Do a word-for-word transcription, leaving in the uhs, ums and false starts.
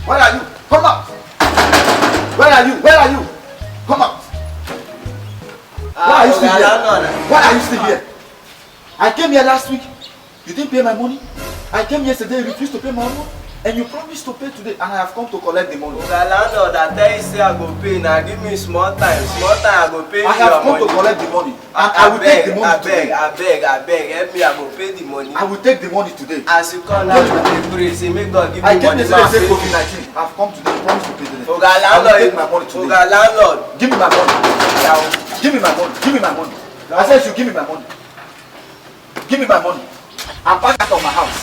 Where are you? Come out! Where are you? Where are you? Come out! Why are you still here? Why are you still here? I came here last week. You didn't pay my money. I came yesterday, you refused to pay my money. And you promised to pay today, and I have come to collect the money. Oga landlord, I tell you say I go pay. Now give me small time. Small time I go pay you your money. I have come to collect the money. And I will take the money today. Abeg, abeg, abeg, help me, I go pay the money. I will take the money today. As you come now, I dey pray say make God give me money. I came yesterday, say COVID nineteen. I've come today, you promise to pay today. Oga landlord, I will take my money today. Oga landlord. Give me my money. Give me my money. Give me my money. I said you should give me my money. Give me my money. I'm back out of my house.